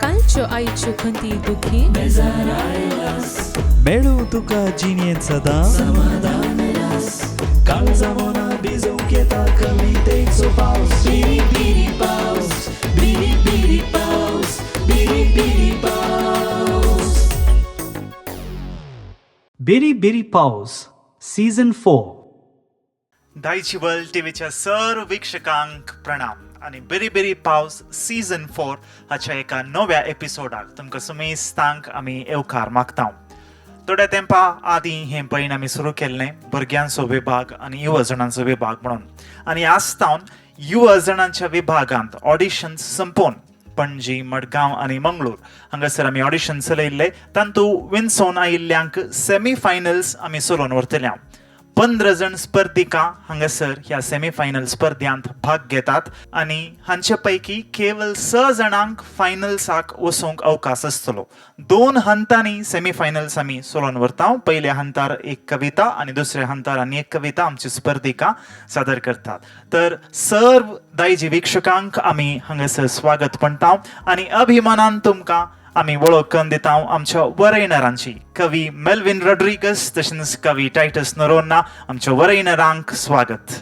कालच्यो आयच्यो खंती दुखी मेळूं तुका जिणेंत सदां समाधान काळजा मना भिजोवंक येता कवितेचो पावस बिरी बिरी पावस बिरी बिरी पावस बिरी बिरी पावस. बिरी बिरी पावस सीझन 4. दायची वर्ल्ड टीव्हीच्या सर्व वीक्षकांक प्रणाम आनी बिरी बिरी पावस सीझन 4 हाच्या एका नव्या एपिसोडाक तुमकां सुमेस्तांक आमी येवकार मागता. थोड्या तेंपा आदीं हें पयण आमी सुरू केल्लें भुरग्यांचो विभाग आनी युवजणांचो विभाग म्हणून, आनी आज तावन युवजणांच्या विभागांत ऑडिशन्स संपोवन पणजी, मडगांव आनी मंगळूर हांगासर आमी ऑडिशन चलयल्ले, तातूंत विनसोन आयिल्ल्यांक सेमी फायनल्स आमी चलोवन व्हरतले. 15 जण स्पर्धिका हांगासर ह्या सेमीफायनल स्पर्ध्यांत भाग घेतात आनी हांचे पैकी केवल 6 जाणांक फायनल्साक वचूंक अवकाश आसतलो. 2 हंतांनी सेमीफायनल्स आमी चलोवन व्हरता. पयल्या हंतार एक कविता आनी दुसऱ्या हंतार आनी एक कविता आमची स्पर्धिका सादर करतात. तर सर्व दायजी वीक्षकांक आमी हांगासर स्वागत म्हणटा आनी अभिमानान तुमकां आमी वळख करून दिता आमच्या वरयणारांची, कवी मेल्विन रॉड्रिगस तशेंच कवी टायटस नरोन्ना. आमच्या वरयणारांक स्वागत.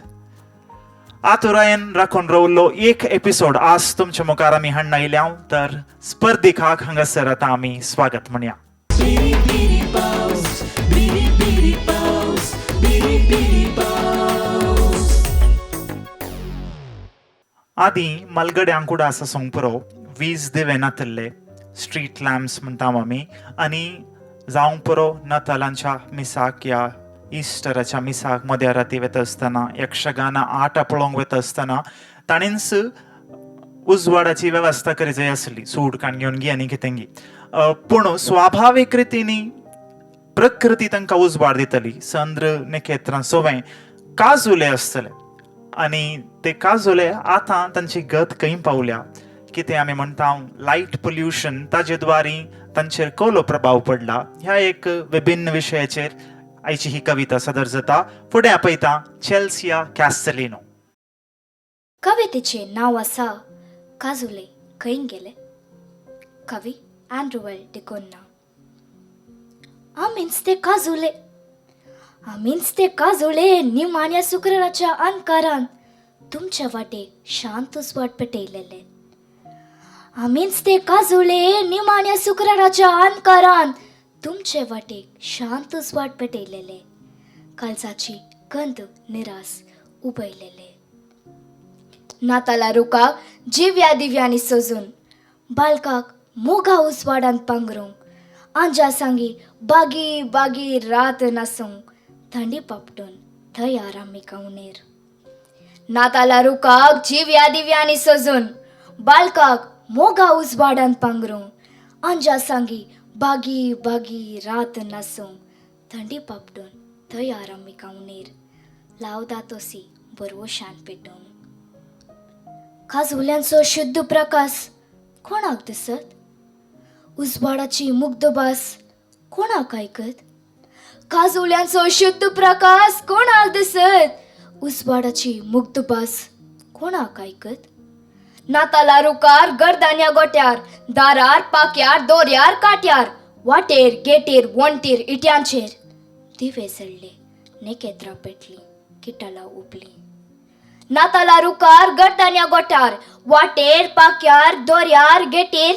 आतुरायन राखून रावल्लो एक एपिसोड आज तुमच्या मुखार आमी हाडून आयल्या. तर स्पर्धिकाक हांगासर आतां आमी स्वागत म्हणया. बिरी बिरी पावस बिरी बिरी पावस बिरी बिरी पावस. आदीं मालगड्यांक उडास आसूंक पुरो, वीज दिवे नातिल्ले, स्ट्रीट लॅम्प्स म्हणटा आमी, आनी जावंक पुरो नातालांच्या मिसाक या इस्टराच्या मिसाक मद्या राती वता आसतना, यक्षगाना आटा पळोवंक वता आसतना ताणेंच उजवाडाची वेवस्था करी जाय आसली, सूड काण घेवन गी आनी कितें गी. पूण स्वाभावीक रितीनी प्रकृती तांकां उजवाड दितली. चंद्र, नखेत्रां, सवें काजुले आसतले आनी ते काजुले आतां तांची गत खंय पावल्या? कितें आमी म्हणटा लायट पोल्युशन, ताजे द्वारी तांचेर कसलो प्रभाव पडला? ह्या एक विभिन्न विशयाचेर आयची ही कविता सादर जाता. फुडें आपयता चेल्सिया कॅस्टलिनो. कवितेचें नांव आसा काजुले खंय गेले. कवी अँड्रुवेल डिकोन्ना. आमीच ते काजुले, आमीच ते काजुले, निमाण्या शुक्राराच्या अंकारान तुमच्या वाटेक शांत उजवाड पेटयलेले. आमीच ते काजुले, निमाण्या शुक्राराच्या अंकारान तुमचे वाटेक शांत उजवाड पेटयलेले, काळजाची गंध निरास उबयलेले. नाताला रुखाक जिव्या दिव्यांनी सजून, बालकाक मोगा उजवाडान पांगरूंक, आंजा सांगी बागी बागी रात नासूंक, थंडी पापटून तयार आमी कावनेर. नाताला रुखाक जिव्या दिव्यांनी सजून, बालकाक मोगा उजवाडान पांगरूंक, आंजा सांगी बागी बागी रात नासूंक, थंडी पापटून तयार आमी कावनेर, लावदा तोसी बरवशान पेटोवंक. काजुल्यांचो शुद्ध प्रकाश कोणाक दिसत? उजवाडाची मुग्ध भास कोणाक आयकत? काजुल्यांचो शुद्ध प्रकाश कोणाक दिसत? उजवाडाची मुग्ध भास कोणाक आयकत? नाताला रुखार, गर्दान्या गोट्यार, दारार, पाक्यार, दोऱ्यार, काट्यार, वाटेर, गेटीर, वणटीर, इट्यांचेर दिवे जळ्ळे, नेकेत्रां पेटली, किटालां उबली. नाताला रुखार, गर्दान्या गोट्यार, वाटेर, पाक्यार, दोऱ्यार, गेटीर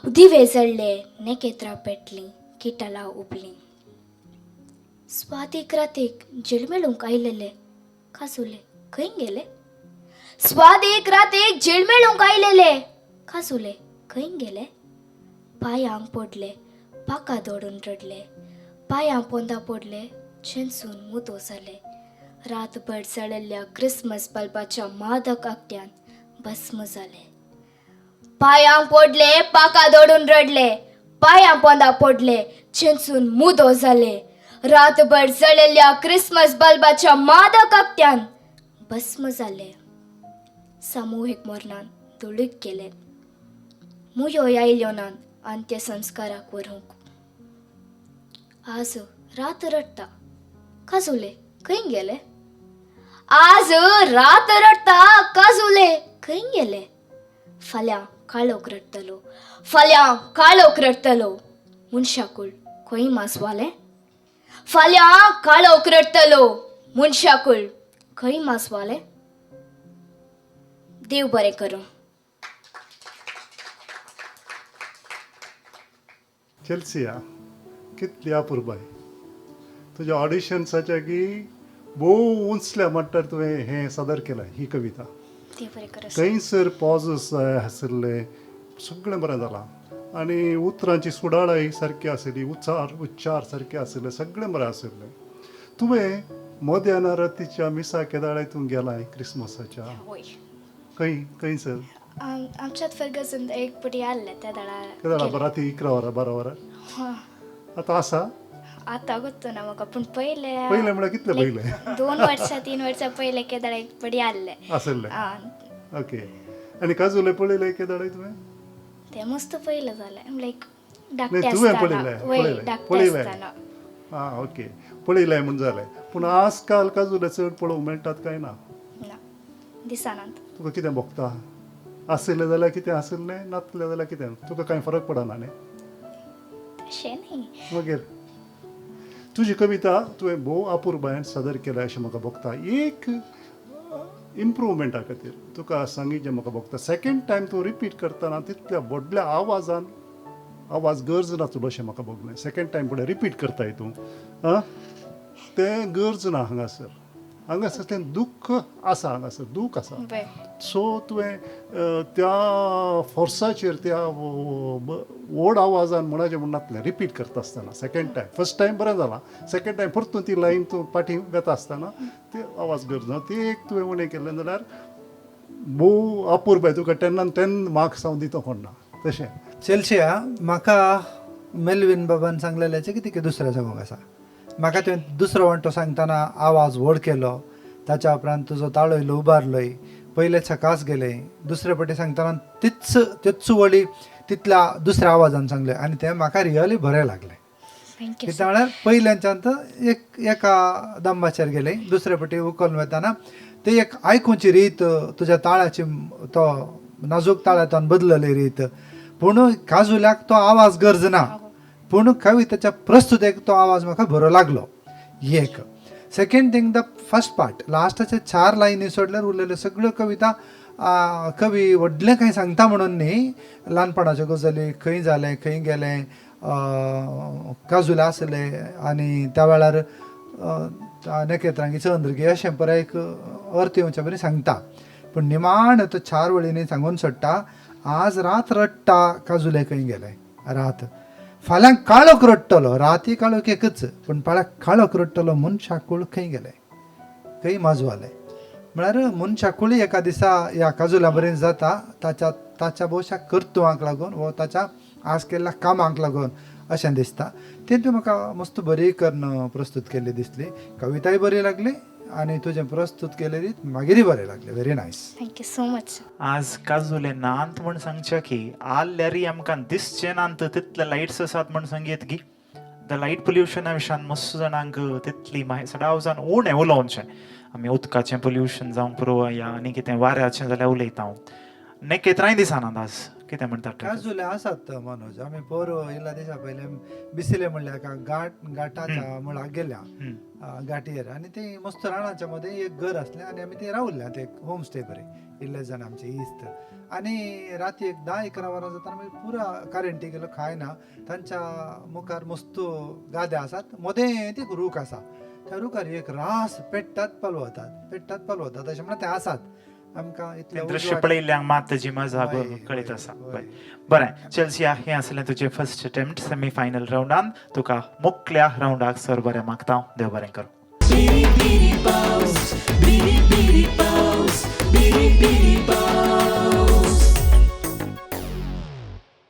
दिवे जळ्ळे, नेकेत्रां पेटली, किटालां उबली. स्वातीक रातीक झिळमिळूंक आयलेले काजुले खंय गेले? स्वादीक रातीक झिळमिळूंक आयलेले काजुले खंय गेले? पांयांक पडले, पाका दोडून रडले, पांयां पोंदा पडले, चेंचून मुदो जाले, रातभर जळिल्ल्या क्रिसमस बल्बाच्या मादक आकट्यान भस्म जाले. पांयांक पडले, पाका दोडून रडले, पांयां पोंदा पडले, चेंचून मुदो जाले, रातभर जळिल्ल्या क्रिसमस बल्बाच्या मादक आकट्यान भस्म जाले. सामुहीक मरणान धुळीक गेले, मुयो आयल्यो नात अंत्यसंस्काराक व्हरूंक. आज रात रडटा, काजुले खंय गेले? आज रात रडटा, काजुले खंय गेले? फाल्यां काळोख रडटलो, फाल्यां काळोख रडटलो, मनशाकूळ खंय मासवालें? फाल्यां काळोख रडटलो, मनशाकूळ खंय मासवालें? देव बरें करूं. चेल्सिया, कितली अपुरबाय तुज्या ऑडिशन्साच्या की भोव उंचल्या मट्टार तुवें हें सादर केलां ही कविता. देव बरें करूं सर. थंयसर पॉजस आशिल्ले, सगळें बरें जालां आनी उतरांची सुडाळाय सारकी आशिल्ली, उच्चार सारके आशिल्ले, सगळें बरें आशिल्लें. तुवें मध्यान रातीच्या मिसा केदाळाय तूं गेलाय क्रिसमसाच्या? वय. खंय खंय सर? आमच्यात फर्गसन एक पटी आसलें त्या दळार. केदाळा? राती 11 वरां 12 वरां? आतां आसा? आतां गोत्तो ना म्हाका, पूण पयले. पयलें म्हळ्यार कितले पयलें? 2 वर्सां 3 वर्सां पयलें केदाळ एक पटी आसलें. आसलें. ओके. आनी काजुले पळयले केदाळाय तुवें? तें मस्त पयलें जालें, लायक धाकटें तुवें आसतना. पळयलें? वय, पळयलें धाकटें पळयलें आसतना. आं ओके, पळयलें म्हूण जालें. पूण आजकाल काजुले चड पळोवंक मेळटात काय ना? ना, दिसनात. तुका कितें भोगता? आशिल्लें जाल्यार कितें आशिल्लें, नासलें जाल्यार कितें, तुका कांय फरक पडना न्ही? तशें न्ही. मागीर तुजी कविता तुवें भोव अपुरबायेन सादर केल्या अशें म्हाका भोगता. एक इम्प्रुवमेंटा खातीर तुका सांगीत जें म्हाका भोगता, सेकेंड टायम तूं रिपीट करतना तितल्या व्हडल्या आवाजान, आवाज गरज नासलो अशें म्हाका भोगलें. सेकेंड टायम फुडें रिपीट करताय तूं, आं तें गरज ना. हांगासर हांगासर तें दुख्ख आसा, हांगासर दूख आसा. सो तुवें त्या फोर्साचेर त्या व्हड आवाजान म्हणाचें म्हूण नासलें रिपीट करता आसतना सेकेंड टायम. फर्स्ट टायम बरें जालां, सेकेंड टायम परतून ती लायन तूं फाटीं वेता आसतना ते आवाज गरज ना. ती एक तुवें उणें केल्लें जाल्यार भोव अपुरबाय तुका 10 मार्क्स हांव दिता कोण ना तशें. चेल्सिया, म्हाका मेलवीन बाबान सांगलेल्याचें कितें दुसरें सांगूंक आसा. म्हाका तुवें दुसरो वांटो सांगतना आवाज व्हड केलो, ताच्या उपरांत तुजो ताळो इल्लो उबारलोय, पयले सकास गेले, दुसरे पटी सांगतना तीच वळी तितल्या दुसऱ्या आवाजान सांगलें आनी तें म्हाका रियली बरें लागलें. कित्याक म्हळ्यार पयल्याच्यान एक एका दंबाचेर गेले, दुसरे पटी उखलून वतना ते एक आयकुची रीत, तुज्या ताळ्याची तो नाजूक ताळ्यातून बदलली रीत. पूण काजुल्याक तो आवाज गरज ना, पूण कवितेच्या प्रस्तुतेक तो आवाज म्हाका बरो लागलो. एक second thing, the first part लास्टाचे 4 लायनी सोडल्यार उरलेल्यो सगळ्यो कविता कवी व्हडलें कांय सांगता म्हणून न्ही, ल्हानपणाच्यो गजाली, खंय जालें खंय गेलें, काजुले आसले आनी त्या वेळार नखेत्रांगी चंद्रगी अशें पळय एक अर्थ येवचे बरी सांगता. पूण निमाण तो 4 वळींनी सांगून सोडटा, आज रात रडटा काजुले खंय गेले, रात फाल्यां काळोख रडटलो, राती काळोख एकच, पूण फाल्यां काळोख रडटलो मनशाकूळ खंय गेले, खंय माजवाले. म्हळ्यार मनशाकूळ एका दिसा ह्या काजुल्या बरें जाता, ताच्या ताच्या भोवशा कर्तुवांक लागून वो ताच्या आज केल्ल्या कामांक लागून अशें दिसता. तें तूं म्हाका मस्त बरी करून प्रस्तूत केल्ली दिसली, कविताय बरी लागली आनी तुजें प्रस्तूत केलें रीत मागीरय बरें लागलें. Very nice. Thank you so much. आज काजुले नात म्हूण सांगचें की आल्यारी आमकां दिसचें नात तितले लायट्स आसात म्हूण सांगयत की the light पोल्युशना विशयान मस्त जाणांक तितली माहिती सदां जावन उणें उलोवचें. आमी उदकाचें पोल्युशन जावंक पुरो या आनी कितें वाऱ्याचें जाल्यार उलयता. हांव नेकेत्रांय दिसनात आज कितें म्हणटात? काजुले आसात मनोज. आमी पोर इल्ल्या दिसा पयलें बिसिले म्हणल्यार एका घाटाच्या मुळाक गेल्या घाटयेर आनी ते मस्त रानाच्या मदें एक घर आसलें आनी आमी ते रावल्या ते होम स्टे बरें इल्ले जाण आमचे इश्ट. आनी राती एक 10-11 वरां जातना मागीर पुरा कारेंटी गेलो खाय ना, तांच्या मुखार मस्त गादे आसात, मदें एक रूख आसा, त्या रुखार एक रास पेट्टात पालवतात पेट्टात पालवतात अशें म्हणल्यार ते आसात. आमकां इतलें दृश्य पळयल्ल्यांक मात ताजी मजा कळीत आसा. बरें चेल्सिया, हें आसलें तुजें फर्स्ट अटेम्प्ट सेमी फायनल रावंडान. तुका मुखल्या रावंडाक सर बरें मागता. देव बरें करूं.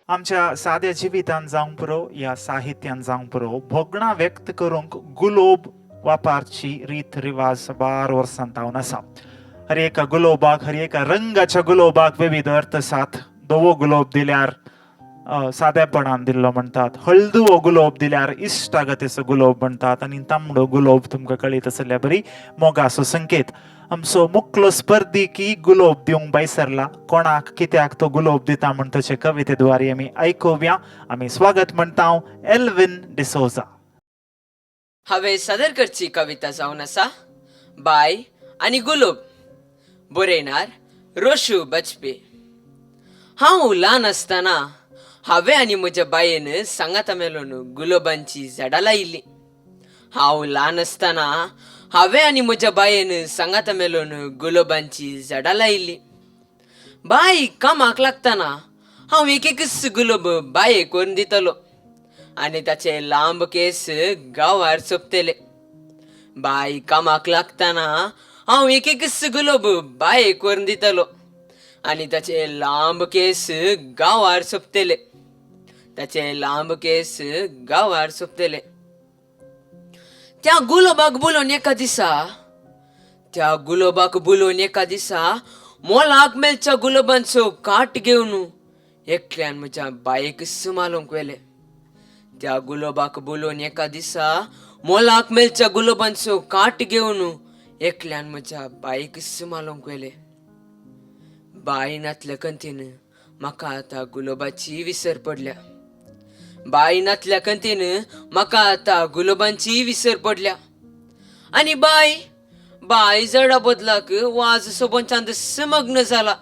आमच्या साद्या जिवितान जावंक पुरो या साहित्यान जावंक पुरो, भोगणां व्यक्त करूंक गुलोब वापरची रीत रिवाज 12 वर्सां तावन आसा. हर एका गुलोबाक, हर एका रंगाच्या गुलोबाक विविध अर्थ आसात. धवो गुलोब दिल्यार सादेपणान दिल्लो म्हणटात. हळदुवो गुलोब दिल्यार इश्टागतीचो गुलोब म्हणटात आनी तांबडो गुलोब तुमकां कळीत आसल्या बरी मोगाचो संकेत. आमचो मुकलो स्पर्धी की गुलोब दिवंक बायसरला, कोणाक कित्याक तो गुलोब दिता म्हण तशे कविते द्वारे आमी आयकुया. आमी स्वागत म्हणटा एल्विन डिसोजा. हांवें सादर करची कविता जावन आसा बाय आनी गुलोब. बरयणार रोशू बजपे. हांव ल्हान आसतना हांवें आनी म्हज्या बायेन सांगाता मेलोन गुलोबांची झाडां लायिल्लीं. हांव ल्हान आसतना हांवें आनी म्हज्या बायेन सांगाता मेलोन गुलोबांची झाडां लायिल्लीं. बाय कामाक लागतना हांव एक एकच गुलोब बायेक करून दितलो आनी ताचे लांब केस गांवार सोंपतले. बाय कामाक लागतना हांव एक एकच गुलोब बायेक करून दितलो आनी ताचे लांब केस गांवार सोंपतले. ताचे लांब केस गांवार सोंपतले. त्या गुलोबाक बोलोवन एका दिसा, त्या गुलोबाक बोलोवन एका दिसा मोलाक मेळच्या गुलोबांचो काट घेवन एकल्यान म्हज्या बायेक सुमालोंक व्हेले. त्या गुलोबाक बोलोवन एका दिसा मोलाक मेळच्या गुलोबांचो काट घेवन एकल्यान म्हज्या बायेक सुमालोंक व्हेले. बाय नातल्या कंतीन म्हाका आतां गुलोबाची विसर पडल्या. बाय नातल्या कंतीन म्हाका आतां गुलोबांची विसर पडल्या. आनी बाय बाय जडा बदलाक वाज सोबोंचांत समग्न जाला.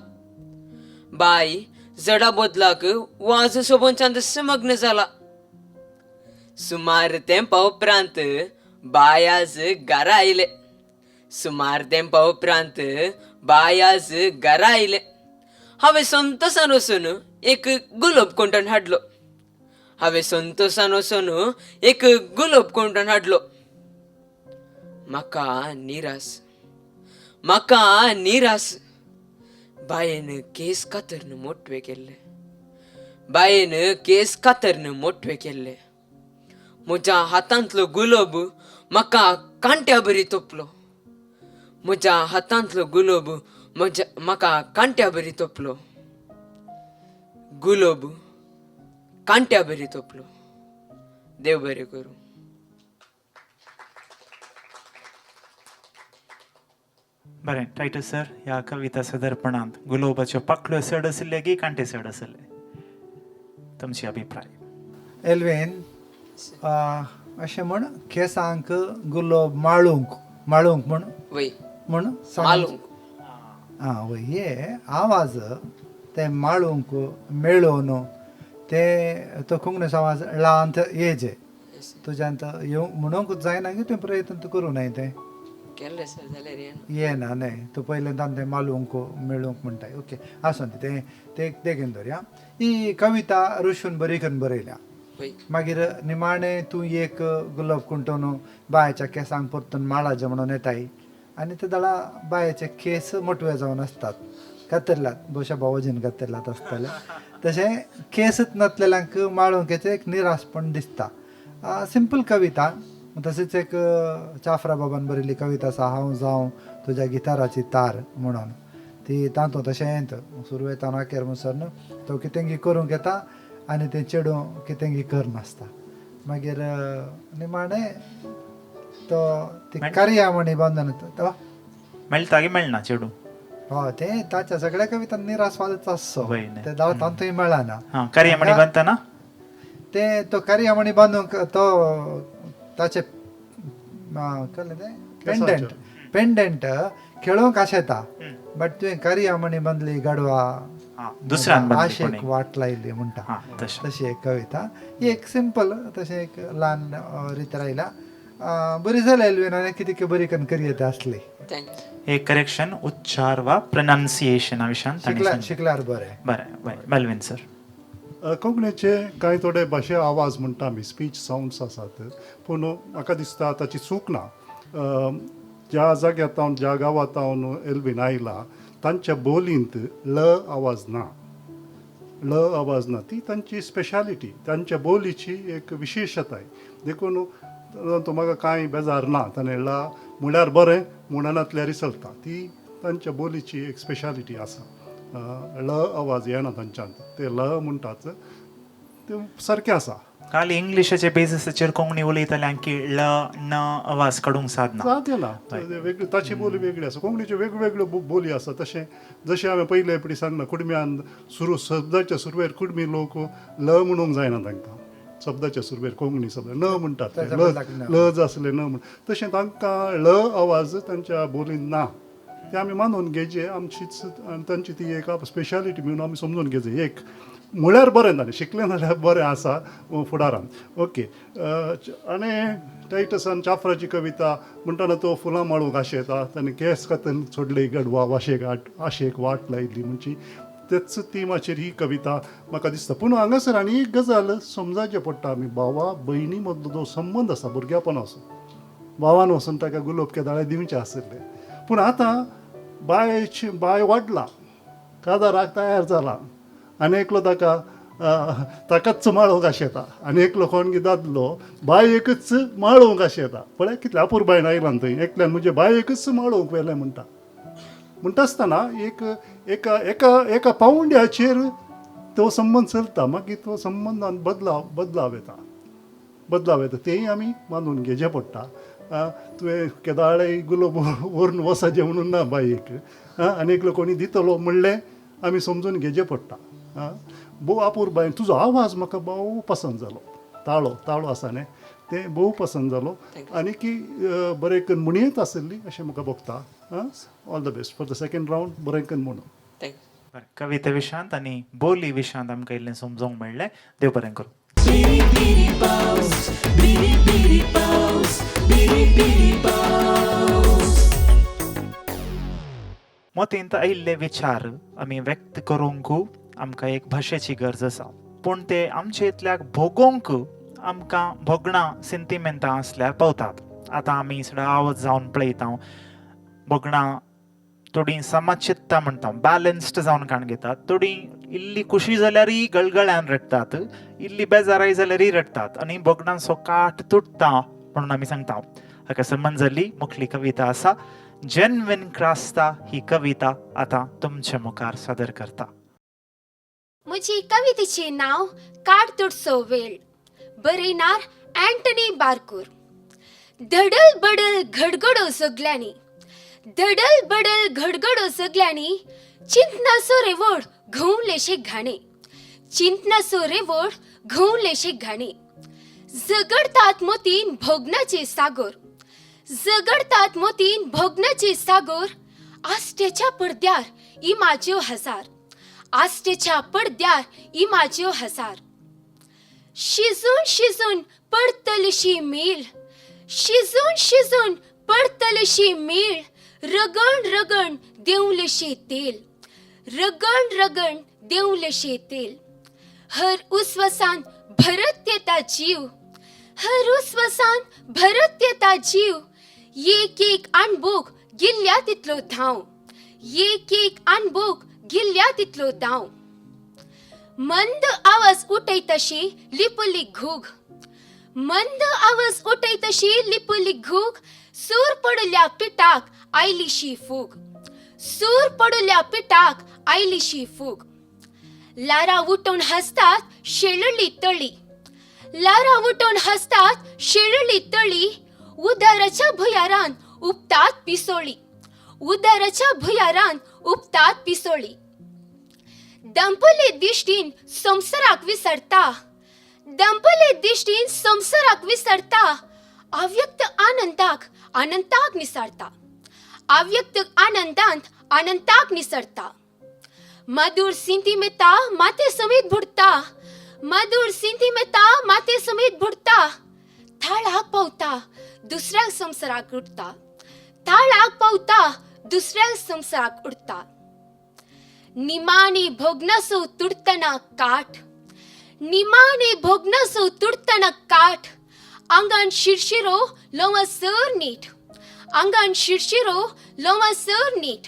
बाय जडा बदलाक वाज सोबोंचांत समग्न जाला. सुमार तेंपा उपरांत बाय आज घरा आयले. सुमार तेंपा उपरांत बाय आज घरा आयले. हांवें संतोसान वचून एक गुलोब कोंटून हाडलो. हांवें संतोसान वचून एक गुलोब कोंटून हाडलो. म्हाका निरास, म्हाका निरास. बायेन केस कातरन मोटवे केल्ले. बायेन केस कातरन मोटवे केल्ले. म्हज्या हातांतलो गुलोब म्हाका कांट्या बरी तोपलो. म्हज्या हातांतलो गुलोब म्हज्या म्हाका कांट्या बरी तोपलो. गुलोब कांट्या बरी तोपलो. देव बरें करूं. बरें टायटस सर, ह्या कविता सादरपणांत गुलोबाच्यो पाकळ्यो चड आशिल्ले की कांटे चड आशिल्ले, तुमची अभिप्राय? एल्विन, अशें म्हण केसांक गुलोब माळूंक माळूंक म्हण वय म्हण मालूंक. आं वय, हे आवाज ते माळूंक मेळोवन ते तो कोंकणीचो आवाज ळांत येजे तुज्यांत येवंक म्हणूंक जायना की तुवें प्रयत्न तूं करूं नाय तें केल्लें सर जाल्यार येना. येना न्हय तूं पयलें तें मालूंक मेळूंक म्हणटाय. ओके आसूं ती तें तें देगेन दवरया. ही कविता ऋषून बरी करून बरयल्या. मागीर निमाणें तूं एक गुलाब कुंटोवन बायच्या केंसांक परतून माळाचें म्हणून येताय आनी ते दळा बायचे केंस मोटवे जावन आसतात, कातरल्यात, भोवशा भावोजीन कातरल्यात आसतले. तशें केंसच नातलेल्यांक माळूंक हेचें एक निराशपण दिसता. सिंपल कविता. तशीच एक चाफ्रा बाबान बरयल्ली कविता आसा, हांव जावं तुज्या गिटाराची तार म्हणून. ती तातूंत तशें सुरवेतान अखेर म्हणसर तो कितेंगी करूंक येता आनी तें चेडूं कितेंगी करनासता. मागीर निमाणें तो ती कार्यावणी बांदून तो मेळटा की मेळना चेडूं? हय, तें ताच्या सगळ्या कवितांनी निराशवादच आसचो, ते तातूंय मेळना. कार्यावणी बांदतना ते तो कार्यावणी बांदूंक तो ताचे कळ्ळें तें पेंडंट पेंडंट खेळोवंक आशेता, बट तुवें कार्यावणी बांदली गाडवा दुसऱ्यान आशेक वाट लायली म्हणटा. तशी एक कविता, ही एक सिंपल तशें एक ल्हान रित रायल्या. बरी जाली एल्विन, आनी कितें बरी करून करयेत आसली. एक करेक्शन उच्चार वा प्रोनाउन्सिएशना विशयान शिकल्यार बरें. बरें बरें मेल्विन सर. कोंकणीचे कांय थोडे भाशे आवाज म्हणटा आमी, स्पीच सावंड्स आसात, पूण म्हाका दिसता ताची चूक ना. ज्या जाग्यार हांव, ज्या गांवांत हांव एल्विन आयला तांच्या बोलींत ल आवाज ना, ल आवाज ना. ती तांची स्पेशालिटी, तांच्या बोलीची एक विशेशताय. देखून तो म्हाका कांय बेजार ना, ताणें ल म्हळ्यार बरें, म्हणनातल्यार चलता. ती तांच्या बोलीची एक स्पेशालिटी आसा. ल आवाज येना तांच्यांत, ते ल म्हणटात. तें सारकें आसा. खाली इंग्लिशाच्या बेजिसाचेर कोंकणी उलयतल्यांक की ळ न आवाज काडूंक सादना. साध्य ना. वेगळी ताची बोली वेगळी आसा, कोंकणीच्यो वेगवेगळ्यो बोली आसा. तशें जशें हांवें पयले पडी सांगलां, कुडम्यान सुरू शब्दाच्या सुरवेर कुडमी लोक ल म्हणूंक जायना तांकां, शब्दाच्या सुरवेर कोंकणी शब्द न म्हणटात ते. ताच्या ल बदलाक न. ल आसलें न म्हण, तशें तांकां ळ आवाज तांच्या बोलीन ना, तें आमी मानून घेवचें. आमचीच आनी तांची ती एक स्पेशालिटी म्हणून आमी समजून घेवचें. एक म्हळ्यार बरें जालें, शिकलें जाल्यार बरें आसा फुडारान. ओके. आनी टायटसान चाफ्राची कविता म्हणटना तो फुलां माळूंक आशेता, ताणें केंस कातन सोडले गडवा वाशेक आशेक वाट लायली म्हणची तेच तिमाचेर ही कविता म्हाका दिसता. पूण हांगासर आनी एक गजाल समजावचें पडटा, आमी भावा भयणी मदलो जो संबंद आसा भुरग्यापणाचो, भावान वचून ताका गुलोब केदाळे दिवचें आशिल्लें, पूण आतां बायची बाय वाडला, काजाराक तयार जाला आनी एकलो ताका ताकाच माळोवंक आशेता आनी एकलो कोण दादलो बायेकच माळोवंक आशेता. पळय कितल्या अपुरबायन आयलां थंय, एकल्यान म्हजे बायेकच माळोवंक व्हेलें म्हणटा. म्हणटा आसतना एक एका एका एका पावंड्याचेर तो संबंद चलता, मागीर तो संबंदान बदलाव येता, बदलाव येता, तेंय आमी मानून घेवचें पडटा. तुवें केदाळे गुलोब व्हरून वचचें म्हणून ना बायेक, आनी एकलो कोणी दितलो म्हणलें आमी समजून घेवचें पडटा. भोव अपुरबायेन तुजो आवाज म्हाका भोव पसंत जालो, ताळो ताळो आसा न्ही तें भोव पसंत जालो, आनी की बरें करून म्हणयेत आशिल्ली अशें म्हाका भोगता. All the best for the second round, बरें करून म्हणून. Thank you. बरें, कविते विशांत आनी बोली विशांत आमकां इल्लें समजोंक मेळ्ळें. देव बरें करूं. बिरी बिरी पावस, बिरी बिरी पावस, बिरी बिरी पावस. मतींत आयिल्ले विचार आमी व्यक्त करूंक आमकां एक भाशेची गरज आसा, पूण ते आमचे इतल्याक भोगोवंक आमकां भोगणां सिंतिमेंतां आसल्यार पावतात. आतां आमी सगळो आवाज जावन पळयता, भोगणां थोडीं समाचित्ता म्हणटा, बॅलन्स्ड जावन काण घेतात, थोडीं इल्ली खुशी जाल्यारय गळगळ्यान रडटात, इल्ली बेजाराय जाल्यारय रडटात आनी भोगणांचो काट तुटता म्हणून आमी सांगता. हाका संबंद जाल्ली मुखली कविता आसा जेनविन क्रास्ता. ही कविता आतां तुमचे मुखार सादर करता. म्हजी कवितेचें नांव काडतुडसो वेळ. बरयणार अँटनी बारकूर. धडल बडल घडघडो सगल्यांनी, धडल बडल घडघडो सगल्यांनी, चिंतनासो रेवोड घुंवलेशे घाणे, चिंतनासो रेवोड घुंवलेशे घाणे. झगडतात मोतीन भोगनाचे सागोर, झगडतात मोतीन भोगनाचे सागोर, आस्टेच्या पडद्यार इमाज्यो हजार, आस्टेच्या पडद्यार इमाज्यो हजार. शिजून शिजून पडतलीशी मेळ, शिजून शिजून पडतलीशी मेळ, रगण रगण देंवलेशे तेल, रगण रगण देंवलेशे तेल. हर उस्वसान भरत येता जीव, हर उस्वसान भरत येता जीव, एक एक अणबूक गिल्ल्या तितलो धांव, एक एक अणबूक गिल्ल्या तितलो धांव. मंद आवाज उठयतशी लिपली घूग, मंद आवाज उठयतशी लिपली घूग, सूर पडल्या पिठाक आयलीशी फूग, सूर पडल्या पिठाक आयलीशी फूग. लारा उठोवन हसतात शेळली तळी, लारा उठोवन हसतात शेळली तळी, उदाराच्या भुयारान उपतात पिसोळी, उदाराच्या भुयारान उपतात पिसोळी. दंपले दिश्टीन संवसाराक विसरता, दंपले दिश्टीन संवसाराक विसरता, अव्यक्त आनंदाक आनंदाक निसरता, अव्यक्त आनंदांत आनंदाक निसरता. मधुर सिंतिमेता माते समेत बुडता, मधुर सिंतिमेता माते समेत बुडता, थाळाक पावता दुसऱ्या संवसाराक उडता, थाळाक पावता दुसऱ्या संवसाराक उडता. निमाणी भोगनासो तुडतना काठ, निमाणे भोगनासो तुडतना काठ, आंगान शिरशिरो लोवासर नीट, आंगान शिरशिरो लोवासर नीट.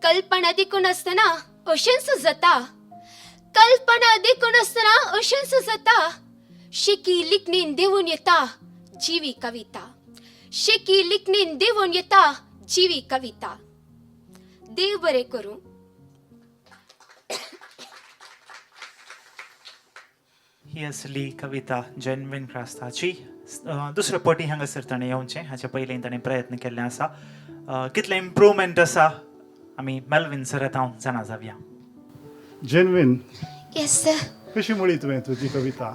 कल्पना देखून आसतना अशेंच जाता, कल्पना देखून आसतना अशेंच जाता, शेकी लिखणीन देंवून येता जिवी कविता, शेकी लिखणीन देंवून येता जिवी कविता. देव बरें करूं. ही असली कविता जेनवीन क्रास्ताची. दुसरे पटी हांगासर ताणें येवचें हाचे पयलीं ताणें प्रयत्न केल्ले आसा. कितलें इम्प्रूवमेंट आसा आमी मेलवीन सर हांव जाणा जावया. जेनवीन. Yes sir. कशी म्हळी तुवें तुजी कविता?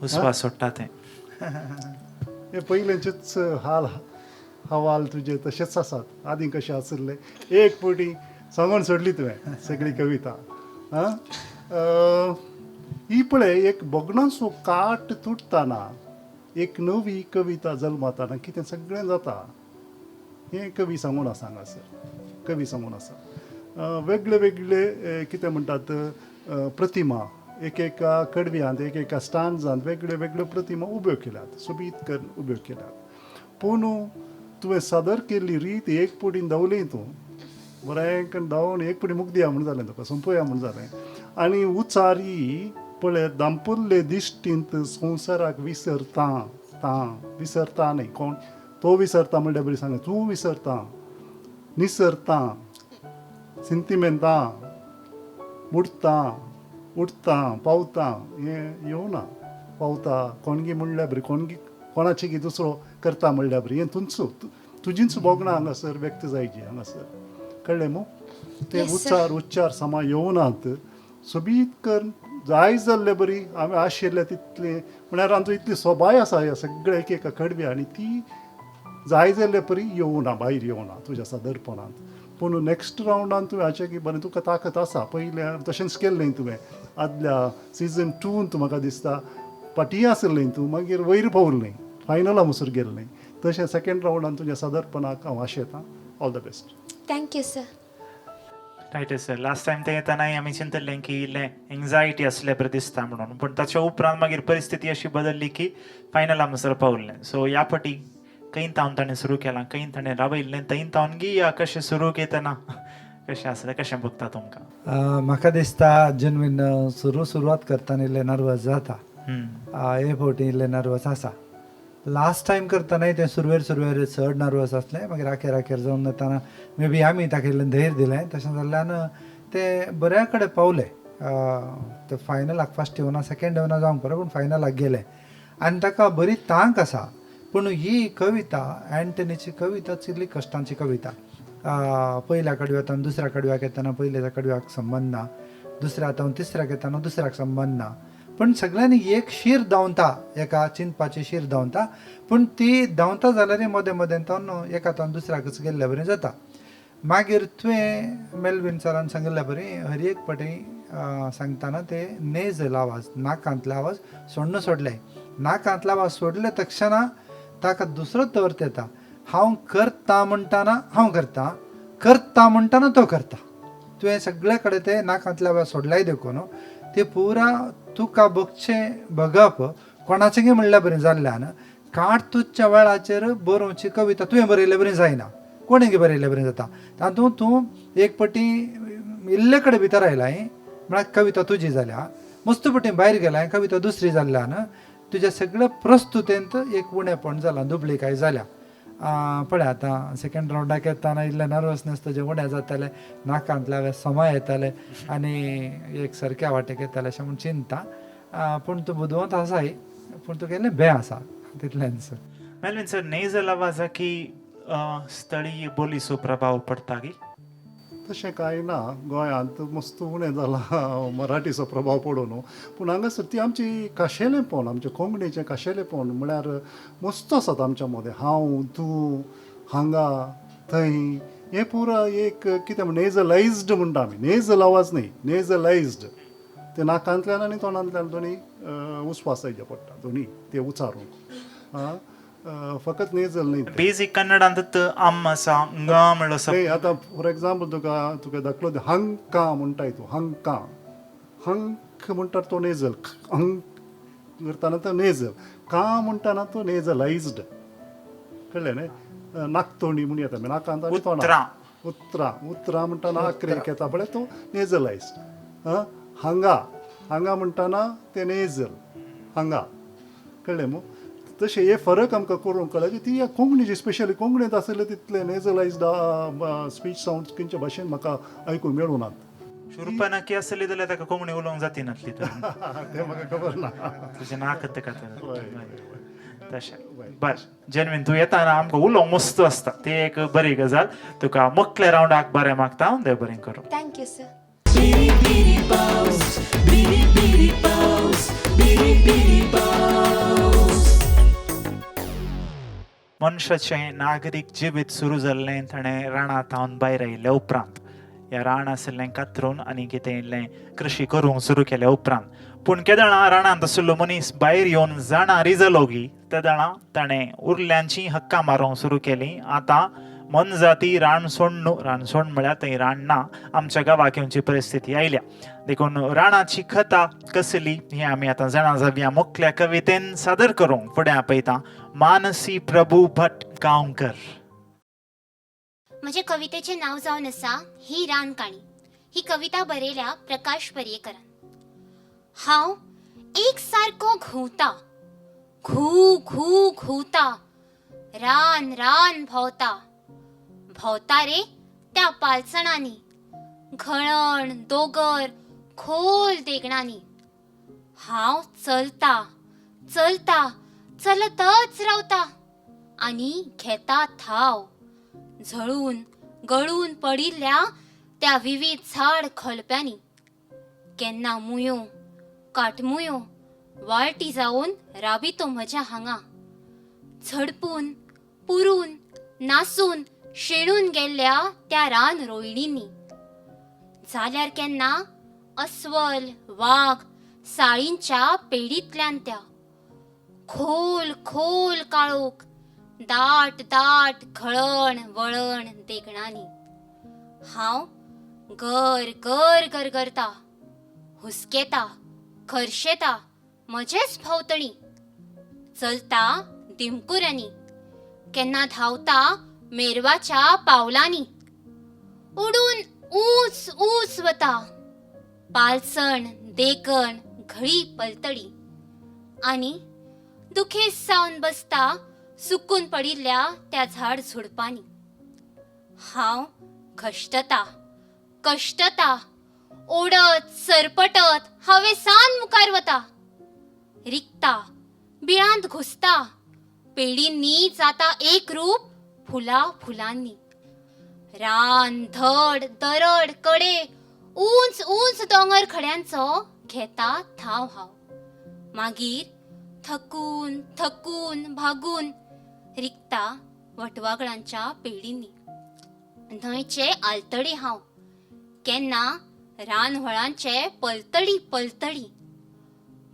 उस्वास सोडटा तें. हे पयलेंचेच हाल हवाल तुजे तशेच आसात, आदीं कशें आशिल्ले. एक फावटी सांगून सोडली तुवें सगळी कविता. आं, ही पळय एक भोगणांचो काट तुटतना एक नवी कविता जल्मताना कितें सगळें जाता हें कवी सांगून आसा हांगासर. कवी सांगून आसा वेगळे वेगळे कितें म्हणटात प्रतिमा, एक एका कडव्यांत एक एका स्टांजांत वेगळ्यो वेगळ्यो प्रतिमा उब्यो केल्यात, सोबीत करून उब्यो केल्यात. पूण तुवें सादर केल्ली रीत एक पुडीन धांवली तूं बरें करून धांवन एक पुडी मुगदिया म्हूण जालें तुका, सोंपोया म्हूण जालें. आनी उचारी पळय दांपुल्ले दिश्टींत संवसाराक विसरता तां विसरता न्ही कोण तो विसरता म्हणल्यार बरी सांग, तूं विसरता, निसरता, सिंतिमेंतां, बुडटा, उठता, पावता, हें येवना. पावता कोणगी म्हणल्यार बरी, कोणगी कोणाची की दुसरो करता म्हणल्यार बरी, हें तुमचो तुजींच भोगणां हांगासर व्यक्त जायची हांगासर. कळ्ळें मू? ते उच्चार उच्चार समा येवनात सोबीत करून जाय जाल्ले बरी आमी आशिल्ले तितले म्हळ्यार आमचो इतली सोबाय आसा ह्या सगळ्या एक एका कडव्या आनी ती जाय जाल्ले परी येवना, भायर येवना तुज्या सादरपणांत. पूण नॅक्स्ट रावंडान तुवें हाचें की बरें तुका ताकत आसा. पयलें तशेंच केल्लें तुवें आदल्या सिजन 2 तूं म्हाका दिसता फाटीं आशिल्लें तूं, मागीर वयर पावलें, फायनला मुसर गेल्लें. तशें सेकेंड रावंडान तुज्या सादरपणाक हांव आशेतां. All the best. Thank you sir. Right sir, last time ते येतनाय आमी चिंतलें की इल्लें एंग्जायटी आसले बरें दिसता म्हणून, पूण ताच्या उपरांत मागीर परिस्थिती अशी बदल्ली की फायनला मुसर पावलें. सो ह्या फाटी खंय तावन ताणें सुरू केलां, खंय ताणें रावयल्लें, थंय तावन गी या कशें सुरू घेतना कशें आसलें, कशें भोगता तुमकां? म्हाका दिसता जेनवीन सुरवात करतना इल्लें नर्वस जाता. हे फावटी इल्लें नर्वस आसा. लास्ट टायम करतनाय तें सुरवेर सुरवेर चड नर्वस आसलें, मागीर आखेर आखेर जावन येतना मे बी आमी ताका इल्लें धैर्य दिलें, तशें जाल्ल्यान तें बऱ्या कडेन पावलें. तें फायनलाक फर्स्ट येवना सेकेंड येवना जावंक बरें, पूण फायनलाक गेलें आनी ताका बरी तांक आसा. पूण ही कविता अँटनीची कविता इल्ली कश्टांची कविता. पयल्या कडव्याक दुसऱ्या कडव्याक येतना पयल्या कडव्याक संबंद ना, दुसऱ्या आतां तिसऱ्याक येतना दुसऱ्याक संबंद ना, पूण सगळ्यांनी एक शीर धांवता, एका चिंतपाची शीर धांवता, पूण ती धांवता जाल्यार मदें मदें तो एका तावन दुसऱ्याकच गेल्ले बरी जाता. मागीर तुवें मेलवीन सरान सांगिल्ले बरी हर एक पटी सांगतना ते नेजल आवाज, नाकांतले आवाज सोडून सोडले. नाकांतले आवाज सोडले तक्षणा ताका दुसरोच अर्थ येता. हांव करता म्हणटाना हांव करता, करता म्हणटाना तो करता. तुवें सगळे कडेन ते नाकांतले आवाज सोडल्याय देखून ते पुरा तुका बगचें बगप कोणाचें म्हणल्यार बरें जाल्ल्यान काट तुजच्या वेळाचेर बरोवची कविता तुवें बरयल्ले बरें जायना, कोणें बरयल्ले बरें जाता. तातूंत तूं एक पटी इल्ले कडेन भितर आयलाय म्हळ्यार कविता तुजी जाल्या, मस्त पटी भायर गेलाय कविता दुसरी जाल्ल्यान तुज्या सगळ्या प्रस्तुतेंत एक उणेपण जालां, दुबळीकाय जाल्या. पळय आतां सेकेंड रावंडाक येतना इल्लें नर्वसनेस तुजें उणें जातालें, नाकांतल्या समय येताले आनी एक सारक्या वाटेक येतालें अशें म्हूण चिंता. पूण तूं बुदवंत आसाय, पूण तुका इल्लें भंय आसा तितलेंच. मेलविन सर, नेजल आवाजाकी स्थळीय बोलीचो प्रभाव पडटा की? तशें कांय ना, गोंयांत मस्त उणें जालां मराठीचो प्रभाव पडून, पूण हांगासर ती आमची खाशेलेंपण, आमचें कोंकणीचें खाशेलेंपण म्हळ्यार मस्त आसात आमच्या मदें. हांव, तूं, हांगा, थंय, हें पुरा एक कितें म्हण नेजलायज्ड म्हणटा आमी. नेजल आवाज न्ही, नेजलायज्ड. ते नाकांतल्यान आनी तोंडांतल्यान दोनी उस्वास जायचे पडटा, दोनी ते उच्चारूंक. फकत नेजल न्ही. बेजीक कन्नडांत आम आसा, ग म्हणलो. न्ही, आतां फॉर एग्जाम्पल तुका तुका दाखलो, हंका म्हणटाय तूं, हंका, हंक म्हणटा तो नेजल, हंक करतना तो नेजल, का म्हणटाना तो नेजलायज्ड. कळ्ळें न्ही? नाकतोंडी म्हूण येता नाकांत आनी तोंडांत. उतरां, उतरां म्हणटाना आक्रेक येता पळय तो नेजलायज्ड. हांगा, हांगा म्हणटाना ते नेजल, हांगा. कळ्ळें मू? तशें हे फरक आमकां करूंक कळ्ळें की ती कोंकणीची स्पेशली कोंकणींत आशिल्ले तितले नेजलायज्ड स्पीच सावंड खंयच्या भाशेन म्हाका आयकूंक मेळूं नात. शुरपनाकी आसली जाल्यार ताका कोंकणी उलोवंक जाती नासली तर. तें म्हाका खबर ना. तुजें नाक तेका तर. हय. तशें बरें जेनवीन, तूं येताना आमकां उलोवंक मस्त आसता, ती एक बरी गजाल. तुका मुखल्या रावंडाक बरें मागता हांव. देव बरें करूं. Thank you sir. Biri biri paus, biri biri paus, biri biri paus. मनशाचें नागरीक जिवीत सुरू जाल्लें ताणें रानां थावन भायर आयिल्ल्या उपरांत, ह्या रान आशिल्लें कातरून आनी कितें इल्लें कृशी करूंक सुरू केल्या उपरांत. पूण केदळां रानांत आशिल्लो मनीस भायर येवन जाणारी जालो गी, तेदळां ताणें उरल्यांची हक्कां मारूंक सुरू केलीं. आतां मोनजाती रान सोडनु, रान सोड म्हळ्यार थंय रान ना, आमच्या गांवाक येवची परिस्थिती आयल्या. देखून रानाची कथा कसली हें आमी आतां जाणा जावया. मुखल्या कवितेन सादर करूंक फुडें आपयता मानसी प्रभू भट गांवकर. म्हजे कवितेचें नांव जावन आसा ही रान काणी. ही कविता बरयल्या प्रकाश पर्येकरान. हांव एक सारको घुंवता, घू घू घुंवता, रान रान भोंवता, भोंवता रे त्या पालसणांनी, घळण दोंगर खोल देगणांनी. हांव चलता चलता चलतच रावता आनी घेता थाव झळून गळून पडिल्ल्या त्या विवीध झाड खोलप्यांनी. केन्ना मुयो काटमुयो वाळटी जावन राबितो म्हज्या हांगा, झडपून पुरून नासून शेणून गेल्ल्या त्या रान रोयणींनी. जाल्यार केन्ना अस्वल वाग साळींच्या पेडींतल्यान त्या खोल खोल काळोख दाट दाट घळण वळण देगणांनी. हांव गर गर गरगरता, हुसकेता, खर्शेता म्हजेच भोंवतणी, चलता दिमकुऱ्यांनी, केन्ना धांवता मेरवाच्या पावलांनी, उडून ऊंच ऊंच वता पालसण देगण घळी पलतडी, आनी दुखेस्त जावन बसता सुकून पडिल्ल्या त्या झाड झुडपांनी. हांव घश्टता कश्टता, ओडत सरपटत हावेसान मुखार वता, रिगता, बिळांत घुसता, पेडींनी जाता एक रूप फुलां फुलांनी. रान धड दरड कडे उंच उंच दोंगर खड्यांचो घेता थाव हांव, मागीर थकून थकून भागून रिगता वटवागळांच्या पेडींनी. न्हंयचे आलतडी हांव, केन्ना रानव्हळांचे पलतडी पलतडी,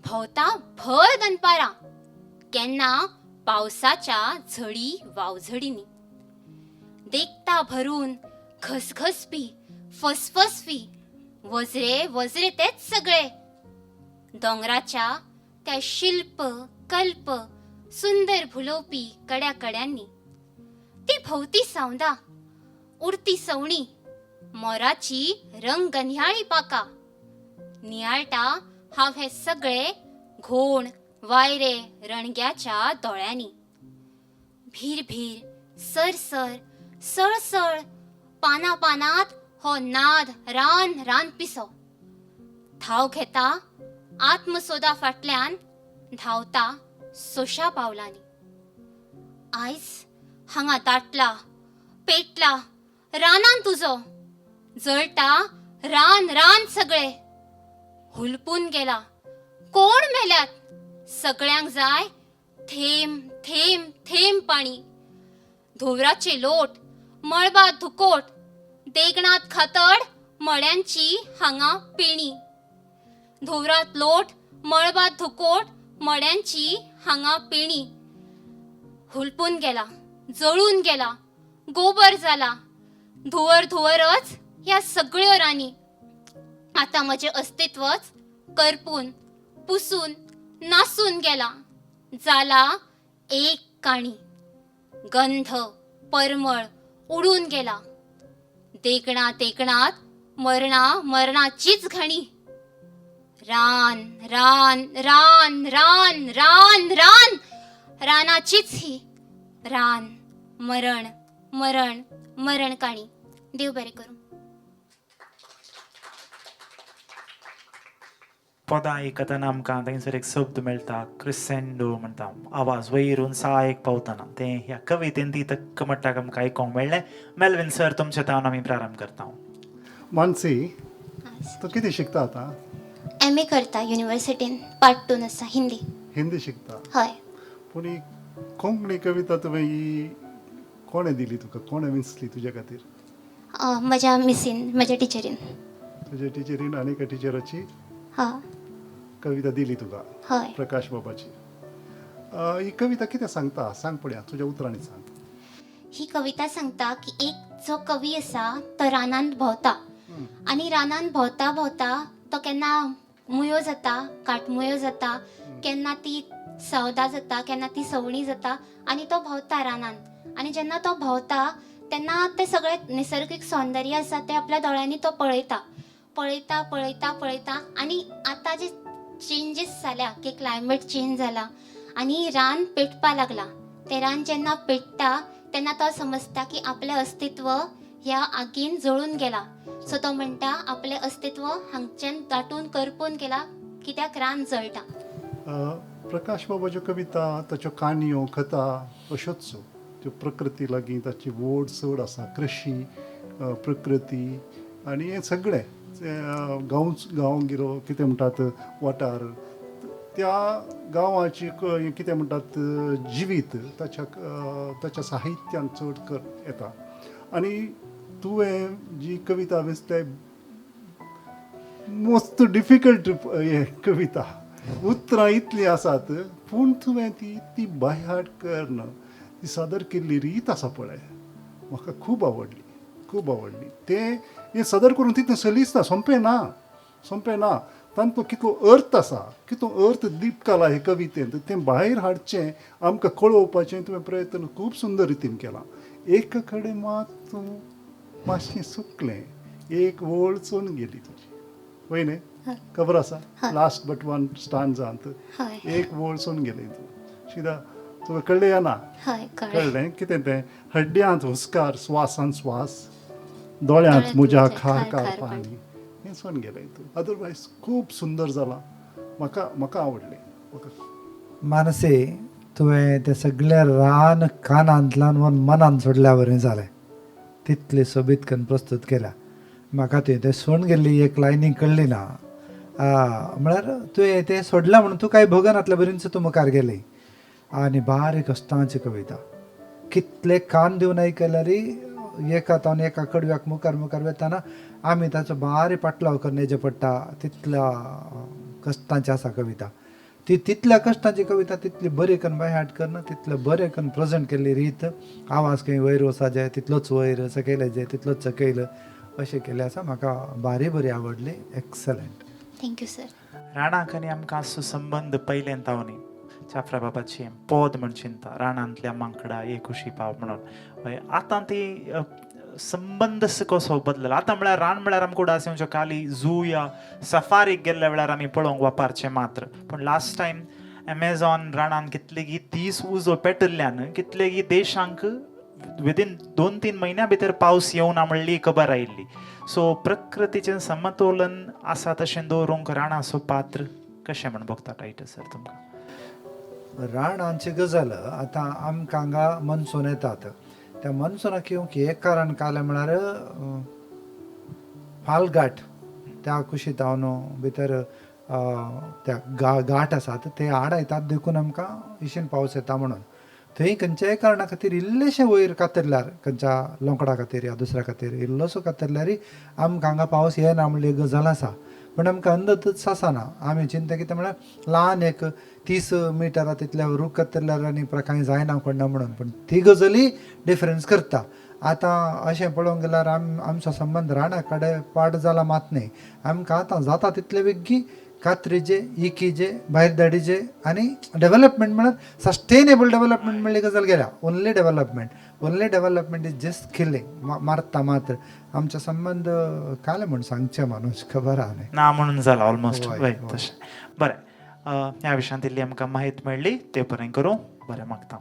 भोंवता भर दनपारां, केन्ना पावसाच्या झडी वावझडींनी. देखता भरून घसघसपी फसफसपी वझरे वझरे तेच सगळे, दोंगराच्या त्या शिल्प कल्प सुंदर भुलोवपी कड्या कड्यांनी. ती भोंवती सावंदां, उडती सवणी, मोराची रंगन्याळी पाका, नियाळटा हांव हे सगळे घोण वायरे रणग्याच्या दोळ्यांनी. भीरभीर सरसर सळसळ पाना पानांत हो नाद रान रान पिसो, थाव घेता आत्मसोदा फाटल्यान धांवता सोशा पावलांनी. आयज हांगा दाटला पेटला रानान तुजो, जळटा रान रान सगळे, हुलपून गेला कोण मेल्यात, सगळ्यांक जाय थेंब थेंब थेंब पाणी. धुंवराचे लोट मळबात धुकोट, देगणात खातड मळ्यांची हांगा पेणी. धुंवरात लोट मळबात धुकोट मड्यांची हांगा पेणी. हुलपून गेला जळून गेला गोबर जाला धुंवर धुंवरच ह्या सगळ्यो रानी. आतां म्हजें अस्तित्वच करपून पुसून नासून गेला, जाला एक काणी. गंध परमळ उडून गेला, देगणा देगणात मरणा मरणाचीच घाणी. रान रान रान रान रान रान रानाचीच ही रान मरण मरण मरण काणी. देव बरें करूं. पदां आयकतना आमकां थंयसर एक शब्द मेळटा, क्रिसेंडो म्हणटा, आवाज वयर सायक पावतना तें ह्या कवितेन ती तक्क म्हणटा आमकां आयकोंक मेळ्ळें. मेलविन सर, तुमचे तावन आमी प्रारंभ करता. मानसी, तूं कितें शिकता आतां? एम ए करता युनिवर्सिटीन, पार्ट टून आसा, हिंदी. हिंदी शिकता? हय. पूण ही कोंकणी कविता तुवें ही कोणें दिली तुका, कोणें विंचली तुज्या खातीर? म्हज्या मिसीन, म्हज्या टिचरीन. तुज्या टिचरीन आनी एका टिचराची हय कविता दिली तुका? हय. प्रकाश बाबाची. ही कविता कितें सांगता, सांग पळया, तुज्या उतरांनी सांग. ही कविता सांगता की एक जो कवी आसा तो रानांत भोंवता आनी रानांत भोंवता भोंवता तो केन्ना मुयो जाता, काटमुयो जाता, केन्ना ती सवदां जाता, केन्ना ती सवणीं जाता आनी तो भोंवता रानांत. आनी जेन्ना तो भोंवता तेन्ना तें सगळें निसर्गीक सौंदर्य आसा तें आपल्या दोळ्यांनी तो पळयता, पळयता पळयता पळयता. आनी आतां जे चेंजीस जाल्या की क्लायमेट चेंज जाला आनी रान पेटपा लागलां, तें रान जेन्ना पेट्टा तेन्ना तो समजता की आपलें अस्तित्व ह्या आगीन जळून गेलां. सो तो म्हणटा आपलें अस्तित्व हांगच्यान दाटून करपून गेलां कित्याक रान जळटा. प्रकाश बाबाच्यो कविता, ताच्यो काणयो, कथा अश्योच त्यो प्रकृती लागीं ताची ओड चड आसा, कृशी, प्रकृती आनी हें सगळें गांव, गांवगिरो कितें म्हणटात वाठार, त्या गांवाची कितें म्हणटात जिवीत ताच्या ताच्या साहित्यान चड कर येता. आनी तुवें जी कविता वेंचल्या मोस्ट डिफिकल्ट हें कविता, उतरां इतलीं आसात पूण तुवें ती ती बायहार्ट करून ती सादर केल्ली रीत आसा पळय, म्हाका खूब आवडली, खूब आवडली. तें हें सादर करून तितलें सलीस ना, सोंपें ना, सोंपें ना. तांचो कितलो अर्थ आसा, कितलो अर्थ दिपकाला हे कवितेंत, तें भायर हाडचें, आमकां कळोवपाचें तुवें प्रयत्न खूब सुंदर रितीन केला. एक कडेन मात तूं मातशें चुकलें, एक वळ चोवन गेली तुजी, वय न्ही? खबर आसा, लास्ट बट वन स्टांजांत एक वळ चोवन गेली तूं. शिदा तुका कळ्ळें या ना? कळ्ळें कितें तें? हड्ड्यांत हुस्कार, स्वासान स्वास, दोळ्यांत म्हज्या खार खार पाणी, हें चोवन गेलें तूं. अदरवायज खूब सुंदर जालां, म्हाका म्हाका आवडलें म्हाका. मानसी, तुवें तें सगळें रान कानांतल्यान वन मनान सोडल्या बरें जालें, तितली सोबीत करून प्रस्तूत केल्या. म्हाका तुवें तें सोडून गेल्ली एक लायनी कळ्ळी ना, म्हळ्यार तुवें तें सोडलां म्हणून तूं कांय भोगनातल्या बरीच तूं मुखार गेली. आनी बारीक कश्टांची कविता, कितले कान दिवन आयकल्यार एका तावन एका कडव्याक मुखार मुखार वतना आमी ताचो बारीक पाटलाव करून येचें पडटा, तितल्या कश्टांची आसा कविता ती. तितल्या कश्टांची कविता तितली बरी करून बाय हार्ट करून तितले बरें करून प्रेजेंट केल्ली रीत, आवाज खंय वयर वचपा जाय तितलोच वयर, सकयल जाय तितलोच सकयल, अशें केल्लें आसा. म्हाका बारी बरी आवडली, एक्सलंट. Thank you sir. राणाक आनी आमकां सुसंबंद पयलें तावनी चाफ्रा बाबाची पद म्हण चिंता, रानांतल्या मांकडा एक कुशी पाव म्हणून. आतां ती संबंद कसो बदलला आतां, म्हळ्यार रान म्हळ्यार आमकां उडास येवच्यो खाली झू या सफारीक गेल्ल्या वेळार आमी पळोवंक वापरचें मात्र. पूण लास्ट टायम एमेझॉन रानान कितलेगी दीस उजो पेटिल्ल्यान कितलेगी देशांक विदीन 2-3 म्हयन्या भितर पावस येवना म्हणली खबर आयिल्ली. सो प्रकृतीचें समतोलन आसा तशें दवरूंक राणाचो पात्र कशें म्हण भोगता टायटस सर तुमकां? राणांची गजाल आतां आमकां हांगा मनसून येतात, त्या मनसुनाक येवंक एक कारण कालें म्हळ्यार पालघाट त्या कुशीत हांव भितर त्या घाट आसात ते आडायतात, देखून आमकां इशीन पावस येता म्हणून. थंय खंयच्याय कारणा खातीर इल्लेशें वयर कातरल्यार, खंयच्या लोंकडा खातीर या दुसऱ्या खातीर इल्लोसो कातरल्यार आमकां हांगा पावस येना म्हणली गजाल आसा. पूण आमकां अंदाजच आसना, आमी चिंता कितें म्हळ्यार ल्हान एक 30 मिटरां तितल्या रूख कातरल्यार आनी कांय जायना कोणना म्हणून, पूण ती गजाली डिफरन्स करता. आतां अशें पळोवंक गेल्यार आमचो संबंद राना कडेन पाड जाला मात न्ही, आमकां आतां जाता तितले बेगी कात्रीचे, इकीचे, भायर धाडीचे आनी डेवलपमेंट म्हळ्यार सस्टेनेबल डेवलपमेंट म्हणली गजाल गेल्या. Only development, only development is just killing, मारता मात्र. आमचो संबंद काले म्हूण सांगचें माणूस खबर आहा न्ही ना म्हणून जाला ऑलमोस्ट. वय तशें. बरें, ह्या विशयांत इल्ली आमकां म्हायती मेळ्ळी, ते बरें करूं, बरें मागता.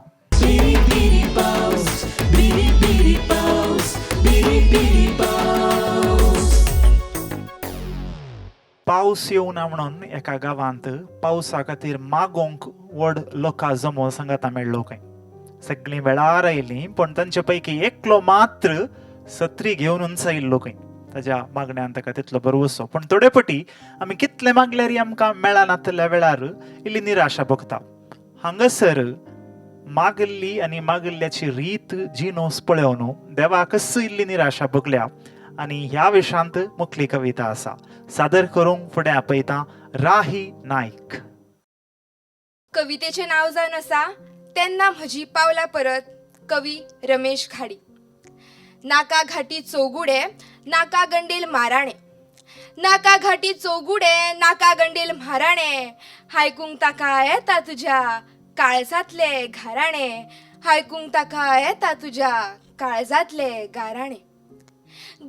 पावस येवना म्हणून एका गांवांत पावसा खातीर मागोवंक व्हड लोकां जमो सांगाता मेळ्ळो खंय. सगळीं वेळार आयलीं, पूण तांचे पैकी एकलो मात्र सत्री घेवन उंचायिल्लो खंय. ताज्या मागण्यान ताका तितलो भरवसो. पूण थोडे पटी आमी कितले मागल्यारय आमकां मेळनातल्या वेळार इल्ली निराशा भोगता. हांगासर मागल्ली आनी मागल्ल्याची रीत जिनोस पळोवन देवाकच इल्ली निराशा भोगल्या आनी ह्या विशांत मुखली कविता आसा. सादर करूंक फुडें आपयता राही नायक. कवितेचें नांव जावन आसा तेन्ना म्हजी पावलां परत, कवी रमेश घाडी. नाका घाटी चौगुडे नाका गंडेल माराणे, नाका घाटी चौगुडे नाका गंडेल म्हाराणे, हायकूंक ताका येता तुज्या काळजांतले घाराणे, हायकूंक ताका येता तुज्या काळजांतले गाराणे.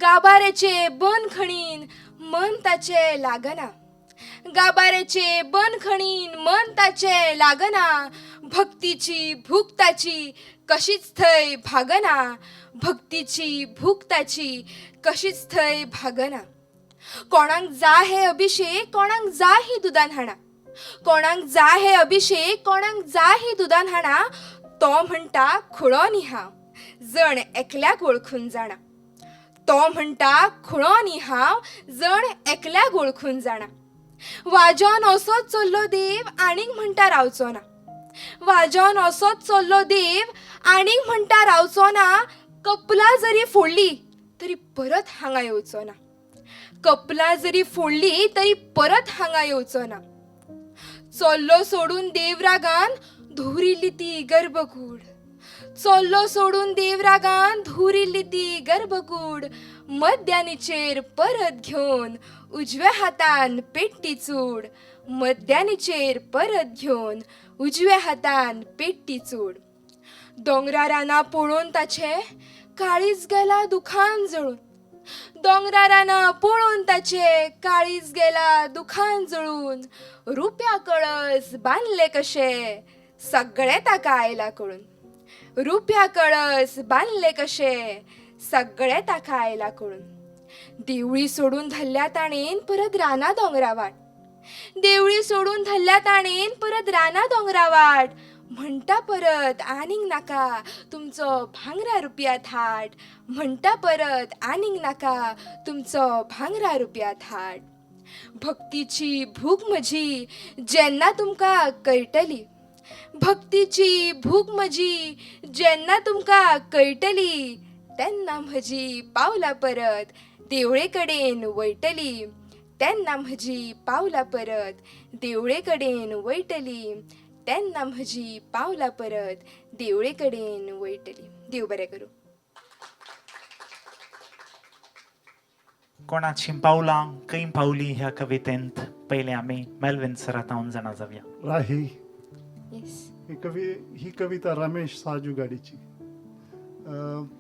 गाबारेचे बनखणीन मन ताचें लागना, गाबारेचे बनखणीन मन ताचें लागना, भक्तीची भूक ताची कशीच थंय भागना, भक्तीची भूक ताची कशीच थंय भागना. कोणाक जा हे अभिशेक कोणाक जा ही दुदान हाणा, कोणाक जा हे अभिशेक कोणाक जा ही दुदान हाणा, तो म्हणटा खुळो न्ही हांव जण एकल्याक वळखून जाणा, तो म्हणटा खुळो न्ही हांव जण एकल्याक वळखून जाणा. वाजोन असोच चल्लो देव आनीक म्हणटा रावचो ना, वाजोन असोच चल्लो देव आनीक म्हणटा रावचो ना, कपला जरी फोडली तरी परत हांगा येवचो ना, कपला जरी फोडली तरी परत हांगा येवचो ना. चल्लो सोडून देव रागान धुरिल्ली ती गर्भकूड, चल्लो सोडून देव रागान धुरिल्ली ती गर्भकूड, मद्यानीचेर परत घेवन उजव्या हातान पेट्टी चूड, मद्यानीचेर परत घेवन उजव्या हातान पेट्टी चूड. दोंगरा रानां पळोवन ताचें काळीज गेला दुखान जळून, दोंगरा रानां पळोवन ताचें काळीज गेला दुखान जळून, रुप्या कळस बांदले कशे सगळें ताका आयला कळून, रुप्या कळस बांदले कशे सगळें ताका आयला कळून. देवळी सोडून धरल्या ताणेन परत रानां दोंगरा वाट, देवळी सोडून धरल्या ताणेन परत रानां दोंगरा वाट, म्हणटा परत आनीक नाका तुमचो भांगरा रुपया थाट, म्हणटा परत आनीक नाका तुमचो भांगरा रुपया थाट. भक्तीची भूक म्हजी जेन्ना तुमकां कळटली, भक्तीची भूक म्हजी जेन्ना तुमकां कळटली, तेन्ना म्हजी पावलां परत देवळे कडेन वयतली, तेन्ना म्हजी पावलां परत देवळे कडेन वयतली, तेन्ना म्हजी पावलां परत देवळे कडेन वयतली. देव बरें करूं. कोणाचीं पावलां खंय पावलीं ह्या कवितेंत पयलें आमी मेल्विन सरातावन जाणा जावया. राही, येस. ही कविता रमेश साजू गाडीची.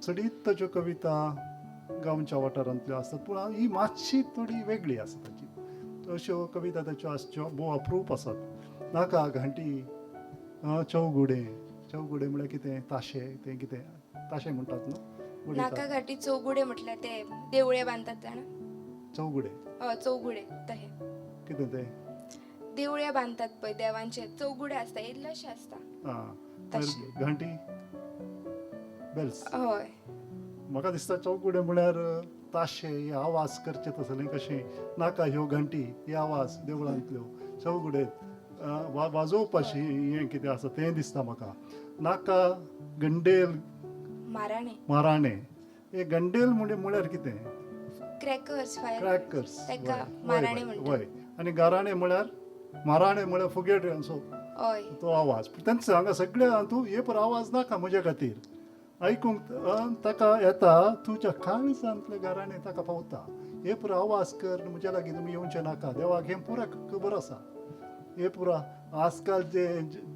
चडीत ताच्यो कविता गांवच्या वाठारांतल्यो आसतात, पूण ही मातशी थोडी वेगळी आसा ताची. अश्यो कविता ताच्यो आसच्यो भोव अप्रूप आसात. नाका घांटी, चौगुडे, चौगुडे म्हळ्यार कितें, ताशे, तें कितें ताशे म्हणटात न्हू? नाका घाटी चौगुडे म्हटल्यार ते देवळे बांदतात जाणा, चौगुडे. हय चौगुडे तहे कितें तें? देवळे बांदतात पळय देवांचे, चौगुडे आसता इल्लेशे आसता. आं, घांटी बेल्स. हय. म्हाका दिसता चौगुडे म्हळ्यार ताशे हे आवाज करचे तसले कशें, नाका ह्यो घांटी हे आवाज देवळांतल्यो चौगुडे वाजोवपाची हें कितें आसा तें दिसता म्हाका. नाका गंडेल माराणे, माराणे, हे गंडेल म्हळ्यार कितें? क्रॅकर्स, फायर क्रॅकर्स, ताका माराणे म्हणटात. वय. आनी गाराणे म्हळ्यार, माराणे म्हळ्यार फुगेट्यांचो हय तो आवाज. तेंच हांगा सगळ्या तूं हे पर आवाज नाका म्हज्या खातीर आयकूंक ताका येता तुज्या काळजांतले गाराणे ताका पावता. हे पुरा आवाज कर म्हज्या लागीं तुमी येवचें नाका, देवाक हें पुरा खबर आसा. हे पुरा आजकाल जे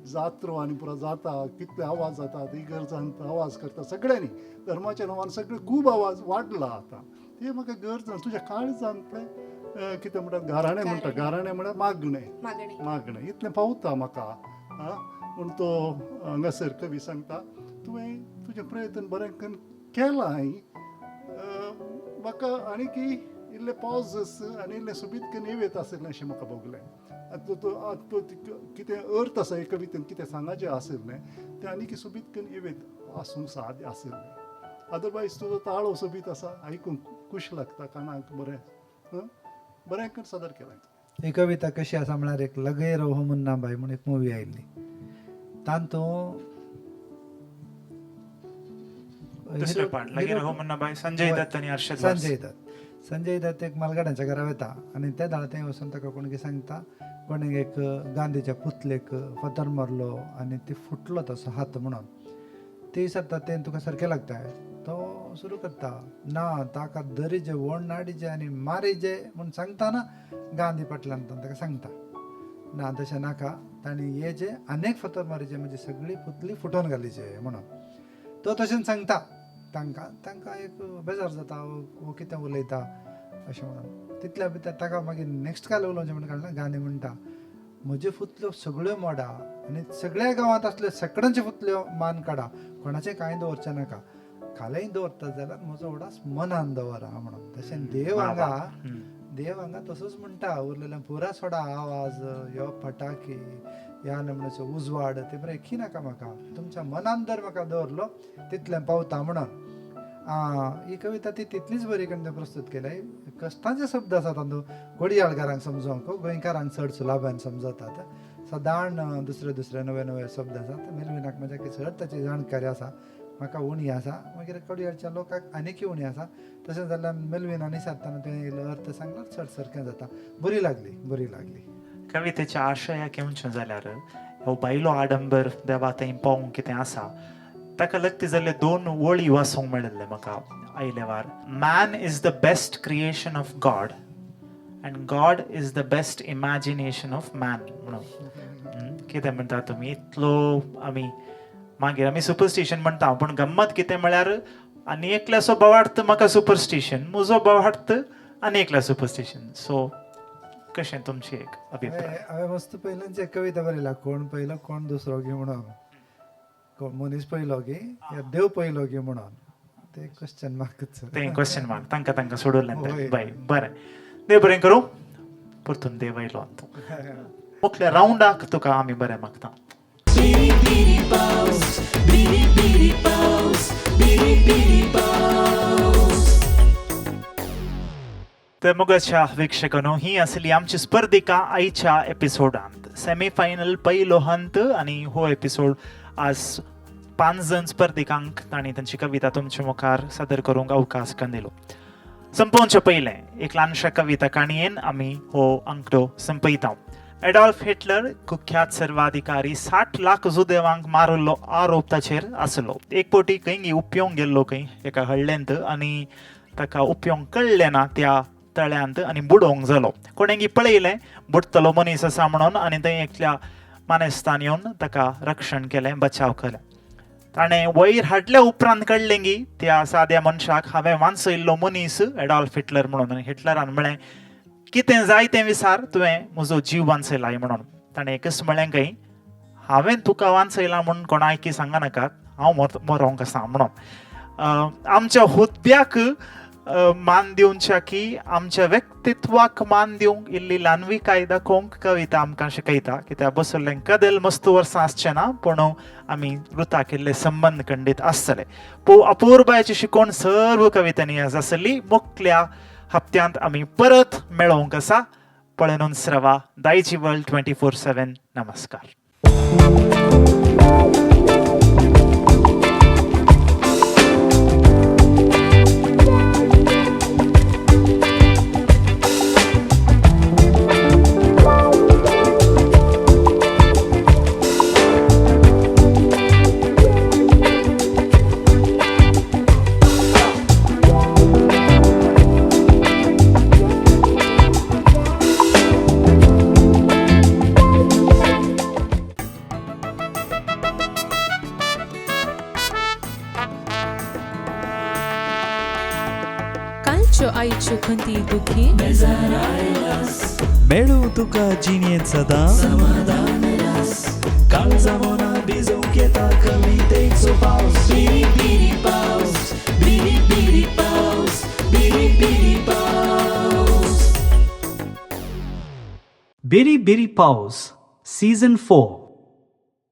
जात्रो आनी पुरा जाता कितले आवाज जाता, इगर्जांत आवाज करता सगळ्यांनी, धर्माच्या नांवान सगळे खूब आवाज वाडला आतां. ते म्हाका गरज ना, तुज्या काळजांतलें कितें म्हणटात गाराणें म्हणटा, गाराणें म्हळ्यार मागणें, मागणें इतलें पावता म्हाका. आं, पूण तो हांगासर कवी सांगता तुवें तुजें प्रयत्न बरें करून केलां हांवें, म्हाका आनी की इल्ले पॉजस आनी इल्लें सोबीत करून येत आशिल्लें अशें म्हाका भोगलें. आतां तूं कितें अर्थ आसा हे कवितेन कितें सांगाचें आशिल्लें तें आनीक सोबीत करून येत आसूंक साध्य आशिल्लें. अदरवायज तुजो ताळो सोबीत आसा, आयकूंक खूश लागता कानाक, बरें बरें करून सादर केलां. ही कविता कशी आसा म्हळ्यार एक लगे रहो मुन्ना भाई म्हूण एक मुवी आयिल्ली, तातूंत दुसरें पार्ट लगे रहो मुन्ना भाई, संजय दत्त आनी अर्शद वारसी. संजय दत्त एक मालगाड्यांच्या घरा वता आनी त्या दाळ थंय वचून ताका कोण कितें सांगता, कोणें एक गांधीच्या पुतलेक फातर मारलो आनी ती फुटलो तसो हात म्हणून. ती विचारता तें तुका सारकें लागता, तो सुरू करता ना ताका दरीजे व्हड नाडीजे आनी मारीजे म्हूण सांगता ना गांधी फाटल्यान ताका सांगता ना तशें नाका, ताणें हे जे अनेक फातर मारीजे म्हणजे सगळी पुतली फुटोवन घालीचे म्हणून. तो तशें सांगता तांकां, तांकां एक बेजार जाता हो कितें उलयता अशें म्हणून. तितल्या भितर ताका मागीर नेक्स्ट काल उलोवचें म्हणून काडना, गांधी म्हणटा म्हज्यो फुतल्यो सगळ्यो मोडा आनी सगळ्या गांवांत आसल्यो सगळ्यांच्यो फुतल्यो मान काडा, कोणाचें कांय दवरचें नाका, कालय दवरता जाल्यार म्हजो उडास मनान दवरा म्हणून. तशें देव हांगा, देव हांगा तसोच म्हणटा उरलेलें पुरा सोडा आवाज ह्यो फटाकी ह्या नमण्याचो उजवाड ते बरें एकी नाका म्हाका, तुमच्या मनान जर म्हाका दवरलो तितलें पावता म्हणून. ही कविता ती तितलीच बरी करून प्रस्तूत केल्या. कश्टांचे शब्द आसा तातूंत, कोडयाळकारांक समजोवंक, गोंयकारांक चड सुलाभान समजतात, सदांच दुसरे दुसरे नवे नवे शब्द आसात. मेलविनाक म्हज्या चड ताची जाणकारी आसा, म्हाका उणी आसा, मागीर कोडयाळच्या लोकांक आनीकय उणी आसा. तशें जाल्यार मेलविन आनी सारतना तुवें इल्लो अर्थ सांगल्यार चड सारकें जाता. बरी लागली, बरी लागली. कवितेच्या आशयाक येवचें जाल्यार हो बायलो आडंबर देवा थंय पावोवंक कितें आसा ताका लगते जाल्ले दोन वळी वाचूंक मेळिल्ले म्हाका आयले वार. Man is the best creation of God and God is the best imagination of man म्हणून. कितें म्हणटा तुमी? इतलो आमी मागीर आमी सुपरस्टिशन म्हणटा, पूण गम्मत कितें म्हळ्यार आनी एकल्याचो भावार्थ म्हाका सुपरस्टिशन, म्हजो भावार्थ आनी एकल्या सुपरस्टिशन. सो कशें तुमची एक अभिप्राय? हांवें मस्त पयल्याच एक कविता बरयला, कोण पयलो कोण दुसरो गी म्हणून, कोण मनीस पयलो गी या देव पयलो गी म्हणून, ते क्वेश्चन मार्कच, तें क्वेश्चन मार्क तांकां तांकां सोडून. बाय बरें, देव बरें करूं, परतून देव आयलो तूं मुखल्या रावंडाक तुका आमी बरें मागता. तर मोगाच्या वीक्षकांनो, ही आसली आमची स्पर्धिका आयच्या एपिसोडांत. सेमीफायनल पयलो हंत आनी हो एपिसोड आज 5 जण स्पर्धिकांक तांणी तांची कविता तुमच्या मुखार सादर करूंक अवकाश दिलो. संपोवचे पयलें एक ल्हानशा कविता काणयेन आमी हो अंकडो संपयता. एडॉल्फ हिटलर कुख्यात सर्वाधिकारी 60 लाख जुदेवांक मारिल्लो आरोप ताचेर आसलो. एक पटी खंय उपयोग गेल्लो खंय एका हळ्ळेंत आनी ताका उपयोग कळ्ळें ना त्या तळ्यांत आनी बुडोवंक जालो. कोणेंगी पळयलें बुडटलो मनीस आसा म्हणून आनी थंय एकल्या मानेस्तान येवन ताका रक्षण केलें, बचाव केलें. ताणें वयर हाडल्या उपरांत कळ्ळें की त्या साद्या मनशाक हांवें वांचयल्लो मनीस एडॉल्फ हिटलर म्हणून. आनी हिटलरान म्हळें कितें जाय तें विचार, तुवें म्हजो जीव वांचयला म्हणून. ताणें एकच म्हळें खंय हांवें तुका वांचयला म्हूण कोणायकी सांगा नाका, हांव मरोंक आसा म्हणून. आमच्या हुद्द्याक मान दिवच्या की आमच्या व्यक्तित्वाक मान दिवंक इल्ली ल्हानविकाय दाखोवंक कविता आमकां शिकयता. कित्याक बसल्लें कदेल मस्त वर्सां आसचें ना, पूण आमी रुता केल्ले संबंद खंडीत आसतले. अपुरबायेची शिकवण सर्व कवितांनी आज आसली. मुखल्या हप्त्यांत आमी परत मेळोवंक आसा. पळोवन स्रवा दायजी वर्ल्ड 24/7. नमस्कार. आयच्यो खंती दुखी मेळूं तुका जिणेंत सदां समाधान रास, काळजा मना भिजोवंक येता कवितेचो पावस. बिरी बिरी पावस, बिरी बिरी पावस, बिरी बिरी पावस. Biri Biri Paus, Season 4.